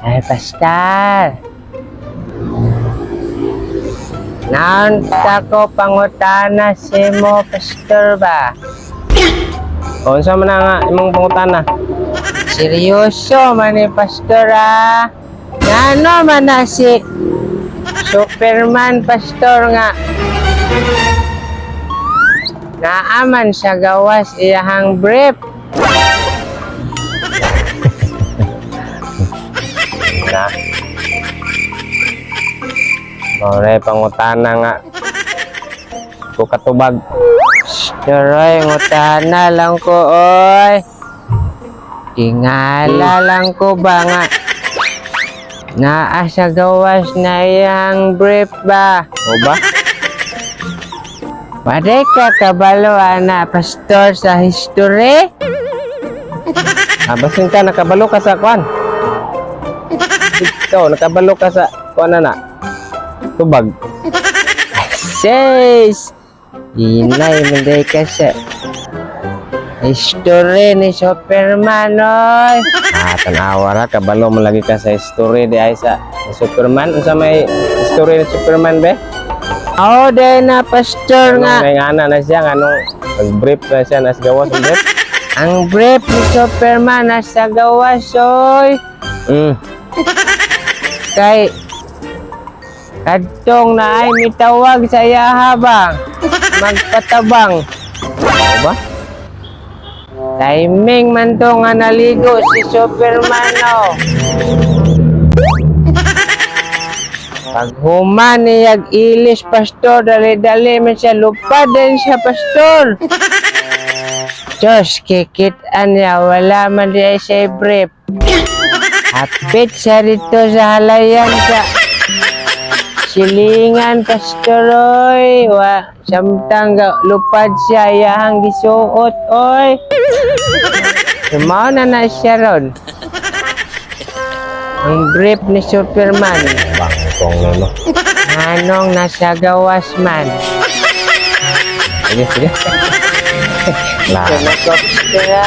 Ay, Pastor. Naunta ko pangutana si mo, Pastor ba? O, unsa man na nga imong pangutana? Seryoso man ni Pastor ah. Ngano man na si Superman, Pastor, nga naaman sa gawas iyahang brief? Na. Mao na pangutana nga ko katubag. Pastor, oy, ngutana lang ko, oy. Tingala lang ko ba nga naa sa gawas na iyang brief ba? O ba? Waday ka kabalo ana, Pastor, sa history? Ah, basin ka nakabalo ka sa kwan. Ikaw nakabalo ka sa kwan na na. Tubag. Sis! Inay, manday ka sa history ni Superman, oy. Ah, tanawa ra, kabalo man lagi ka sa history di ay sa ni Superman. Unsa may history ni Superman be? Oo, day na, Pastor, Anong nga. may ngana na siya, anong nag-brief na siya nas gawas ang brief? Ang brief ni Superman nasa gawas, oy. Kay kadtong na ay mitawag sa iyaha ba? Magpatabang. O ba? Timing man to nga naligo si Superman, oh. Pag human niyag ilis, Pastor, dali-dali man siya, lupad din siya, Pastor. Diyos, kikitaan niya, wala man diya siya brief. Hapit siya dito sa halayan sa silingan, Pastor, oy. Wa, samtang lupad siya, iyahang gisuot, oy. Mao na na siya ron. Ang brief ni Superman. Bangkong na no. Anong nasa gawas man? Sige, sige. La. Tumakop siya.